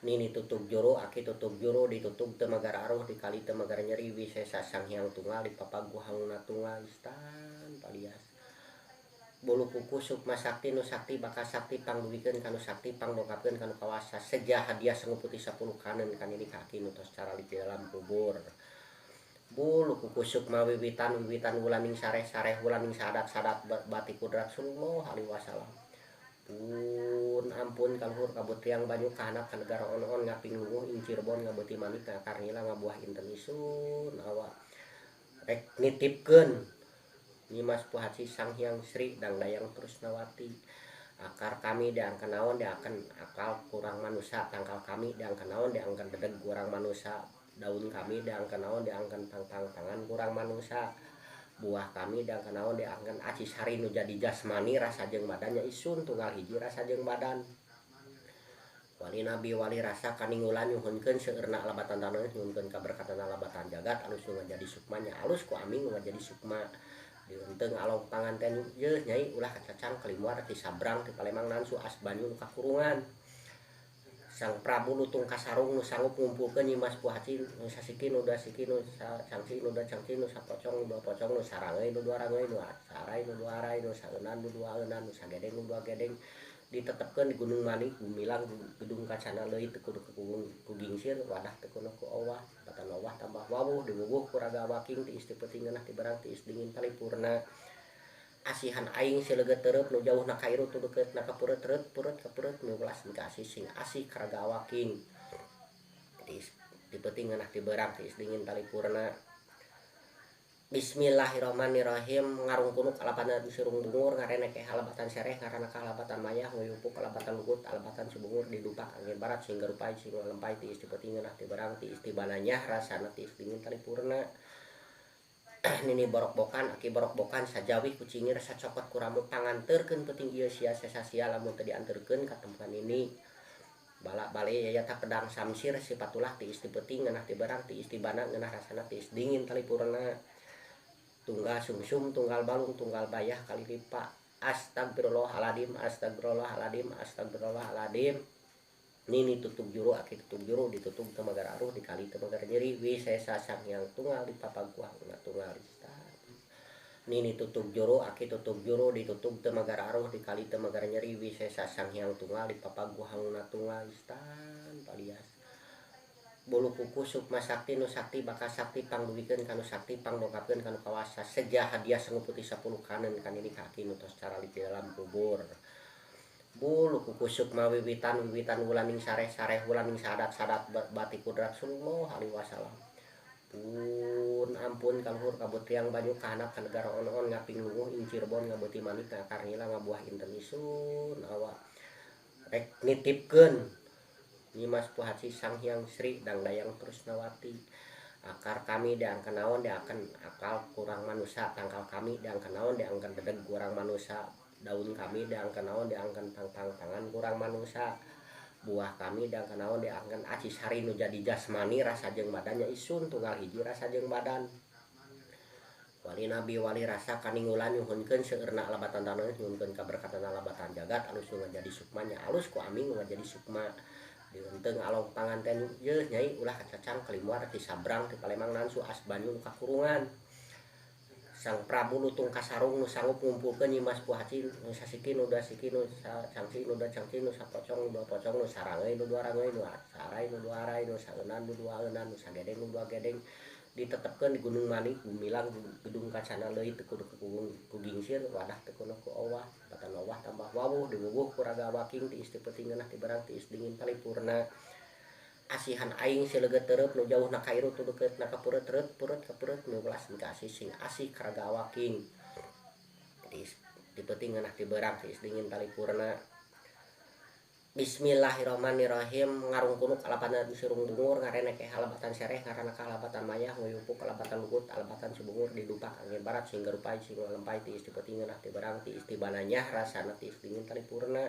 Nini tutug juru aki tutug juru ditutug teu magar aruh dikali teu magar nyeri wisesa Sang Hyang Tunggal dipapaguhangna tunggal istan palias bulu kuku sukma sakti nu sakti bakal sakti pangduwikeun ka nu sakti pangdongkapkeun ka nu kawasa seja hadiah sangu putih 10 kanen kanini ka aki nu tos caralik di dalam kubur bulu kuku sukma wiwitan wiwitan wulaning sareh sareh wulaning sadat sadat bati kudrat sallallahu alaihi wasallam pun ampun kaluhur kabutriang banyu kahanap ka negara on-on ngaping lunguh ing Cirebon ngabeuti manik ngakarnila ngabuah inten isun awak rek nitipkeun Nyimas Puhaci Sang Hyang Sri Dangdayang Trusnawati akar kami diangkeun naon diangkeun akal kurang manusa tangkal kami diangkeun naon diangkeun dedeg kurang manusa daun kami diangkeun naon diangkeun tangtang tangan kurang manusa buah kami diangkeun naon diangkeun aci sari nu jadi jasmani rasa jeung badannya isun tunggal hiji rasa jeung badan wali nabi wali rasa kaningulan nyuhunkeun seueurna alabatan taneuh nyuhunkeun kaberkatan alabatan jagat alus nu ngajadi sukmanya alus ku aming nu ngajadi sukma dieunteng along panganten yeuh nyai ulah kacacang kalimuar ti sabrang ti Palembang nansu as banyu nu kakurungan Sang Prabu lutung kasarung nu sanggup ngumpulkeun Nyimas Puhaci nu sasiki nu dasiki nu sacangci nu dacangci nu sapocong nu dua pocong nu sarangeuy nu dua rangeuy nu sarai nu dua arai nu saeunan nu dua eunan nu sagedeng nu dua gedeng ditetepkeun di Gunung Manik Gumilang Gedung Kacana leuit teu kudu ku gingsir wadah teu kudu ku owah batan owah tambah wawuh diwuwuh ku raga waking tiis ti peuting ngeunah ti barang tiis dingin talipurna asihan aing sileugeut teureub nu jauhna ka irut nu deukeutna ka peureut reut peureut ka peureut miwelas mika asih sing asih ka raga awaking tiis ti peuting ngeunah ti beurang tiis dingin talipurna Bismillahirrahmanirrahim ngarungkunuk alabatan sirung bungur ngarenek halabatan sereh ngaranaka halabatan mayah nguyupuk alabatan lugut alabatan subungur didupak angin barat sing garupai sing lempai tiis ti peuting ngeunah ti beurang tiis ti bananyah rasana tiis dingin talipurna nini borok-bokan aki borok-bokan sajawih kucingir sacokot kuramu panganterkeun peuting ieu sia sasia lamun teu dianterkeun ka tempat nini balak bale yayata pedang samsir sipatulah tiis ti peuting ngeunah ti beurang tiis ti bana ngeunah rasana tiis dingin talipurna tunggal sumsum tunggal balung tunggal bayah kali lipa astagfirullahaladzim astagfirullahaladzim astagfirullahaladzim nini tutug juru aki tutug juru ditutug teu magar aruh dikali teu magar nyeri wisesa Sang Hyang Tunggal dipapaguhangna tunggal istan nini tutug juru aki tutug juru ditutug teu magar aruh dikali teu magar nyeri wisesa Sang Hyang Tunggal dipapaguhangna tunggal istan palias bulu kuku sukma sakti nu sakti bakal sakti pangduwikeun ka nu sakti pangdongkapkeun ka nu kawasa seja hadiah sangu putih 10 kanen kanini ka aki nu tos caralik di dalam kubur bulu kuku sukma wiwitan wiwitan wulaning sareh sareh wulaning sadat sadat bati kudrat sallallahu alaihi wasallam pun ampun kaluhur kabutriang banyu kahanap ka negara on-on ngaping lunguh ing Cirebon ngabeuti manik ngakarnila ngabuah inten isun awak rek nitipkeun Nyimas Puhaci Sang Hyang Sri Dangdayang Trusnawati akar kami diangkeun naon diangkeun akal kurang manusa tangkal kami diangkeun naon diangkeun dedeg kurang manusa daun kami diangkeun naon diangkeun tangtang tangan kurang manusa buah kami diangkeun naon diangkeun aci sari nu jadi jasmani rasa jeung badannya isun tunggal hiji rasa jeung badan wali nabi wali rasa kaningulan nyuhunkeun seueurna alabatan taneuh nyuhunkeun kaberkatan alabatan jagat alus nu ngajadi sukmanya alus ku aming nu ngajadi sukma dieunteng along panganten yeuh nyai ulah kacacang kalimuar ti sabrang ti Palembang nansu as banyu nu kakurungan Sang Prabu lutung kasarung nu sanggup ngumpulkeun Nyimas Puhaci nu sasiki nu dasiki nu sacangci nu dacangci nu sapocong nu dua pocong nu sarangeuy nu dua rangeuy nu sarai nu dua arai nu saeunan nu dua eunan nu sagedeng nu dua gedeng ditetepkeun di Gunung Manik Gumilang Gedung Kacana leuit teu kudu ku gingsir wadah teu kudu ku owah batan owah tambah wawuh diwuwuh ku raga waking tiis ti peuting ngeunah ti barang tiis dingin talipurna asihan aing sileugeut teureub nu jauhna ka irut nu deukeutna ka peureut reut peureut ka peureut miwelas mika asih sing asih ka raga awaking tiis ti peuting ngeunah ti beurang tiis dingin talipurna Bismillahirrahmanirrahim ngarungkunuk alabatan sirung bungur ngarenek halabatan sereh ngaranaka halabatan mayah nguyupuk alabatan lugut alabatan subungur didupak angin barat sing garupai sing lempai tiis ti peuting ngeunah ti barang tiis ti bananyah rasana tiis dingin talipurna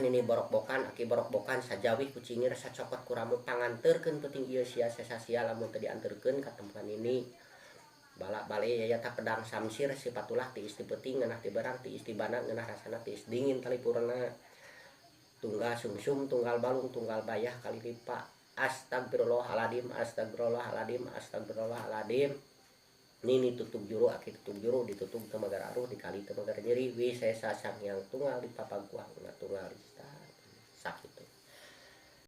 nini borok-bokan aki borok-bokan sajawih kucingir sacokot kuramu panganterkeun peuting ieu sia sasia lamun teu dianterkeun ka tempat nini balak bale yayata pedang samsir sipatulah tiis ti peuting ngeunah ti barang tiis ti bana ngeunah rasana tiis dingin talipurna Tunggal sungsum, tunggal balung, tunggal bayah kali lipa. Astagfirullahaladzim, astagfirullahaladzim, astagfirullahaladzim. Nini tutug juru, aki tutug juru, ditutug teu magar aruh, dikali teu magar nyeri, wisesa sang yang tunggal di papaguang tunggal sakitu.